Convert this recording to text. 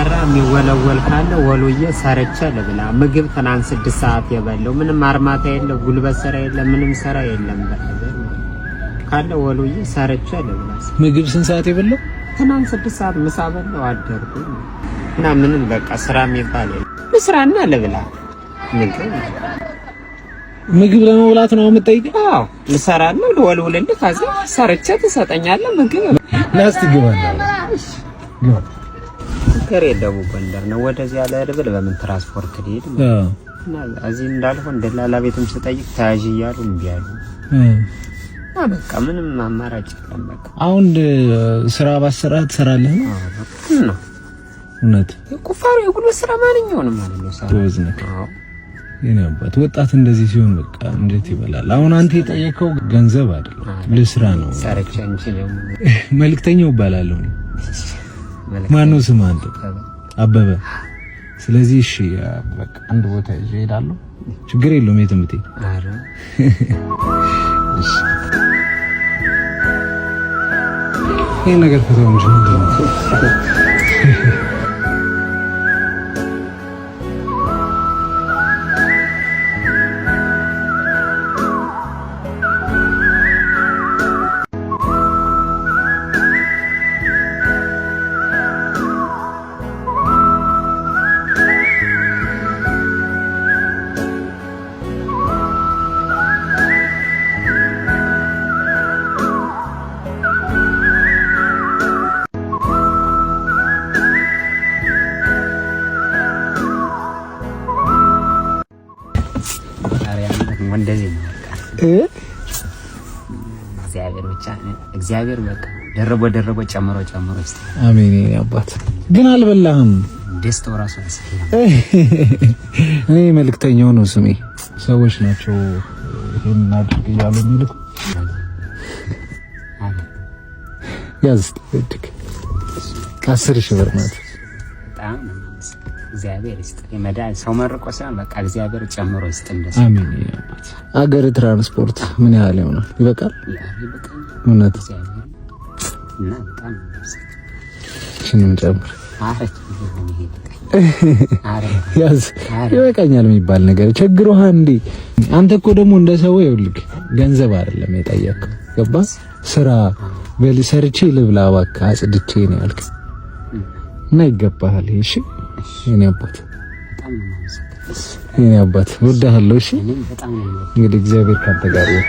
የሚሰራ የሚወለወል ካለ ወሎዬ ሰርቼ ልብላ። ምግብ ትናንት 6 ሰዓት የበላው ምንም አርማታ የለ፣ ጉልበት ስራ የለ፣ ምንም ስራ የለም። Brother ካለ ወሎዬ ሰርቼ ልብላ። ምግብ ስንት ሰዓት የበላው? ትናንት 6 ሰዓት ምሳ በላው አደርኩ እና ምንም በቃ ስራ የሚባል የለም። ልስራና ልብላ ምግብ። ምግብ ለመብላት ነው የምጠይቀው? አዎ ልሰራለሁ፣ ልወልውልልህ፣ ከዛ ሰርቼ ትሰጠኛለህ ምግብ። ላስቲ ግባ ግባ። ሀገሬ ደቡብ ጎንደር ነው። ወደዚያ ልብል በምን ትራንስፖርት ልሄድ እና እዚህ እንዳልሆን ደላላ ቤትም ስጠይቅ ተያዥ እያሉ እምቢ አሉ። እና በቃ ምንም አማራጭ የለም። በቃ አሁን ስራ ባሰራ ትሰራለህ ነው? ነው። እውነት። የቁፋሮ የጉልበት ስራ ማንኛውንም ማለት ነው። ጎበዝ ነህ። የኔ አባት ወጣት እንደዚህ ሲሆን በቃ እንዴት ይበላል። አሁን አንተ የጠየከው ገንዘብ አይደለም ልስራ ነው። ሰርቼ እንጂ ደግሞ መልክተኛው እባላለሁ። ማነው ስምህ አንተ? አበበ። ስለዚህ እሺ በቃ አንድ ቦታ ይዤ እሄዳለሁ። ችግር የለውም የትም ብትሄድ። ኧረ እሺ ይሄን ነገር ፍተው እንጂ ምንድን ነው? እንደዚህ ነው በቃ። እግዚአብሔር ብቻ እግዚአብሔር በቃ ደርቦ ደርቦ ጨምሮ ጨምሮ ይስጥ። አሜን። የኔ አባት ግን አልበላህም። ደስታው ራሱ ያስፈላል። እኔ መልእክተኛው ነው ስሜ። ሰዎች ናቸው ይሄን አድርግ እያሉ የሚልኩ። ያዝ እድክ 10,000 ብር ናት። በጣም ነው እግዚአብሔር ይስጥ። የመዳን ሰው መርቆ ሳይሆን በቃ እግዚአብሔር ጨምሮ ይስጥ። እንደዚህ አሜን። የኔ አባት አገር ትራንስፖርት ምን ያህል ይሆናል? ይበቃል? እውነት እና በጣም እሺንም ጨምር ያዝ። ይበቃኛል የሚባል ነገር ቸግሮህ እንዴ? አንተ እኮ ደግሞ እንደ ሰው ይኸውልህ ገንዘብ አይደለም የጠየቅከው፣ ገባ? ስራ በል ሰርቼ ልብላ እባክህ አጽድቼ ነው ያልክ እና ይገባሃል። እሺ የኔ አባት የኔ አባት እወድሃለሁ። እሺ እንግዲህ እግዚአብሔር ካንተ ጋር ይሁን።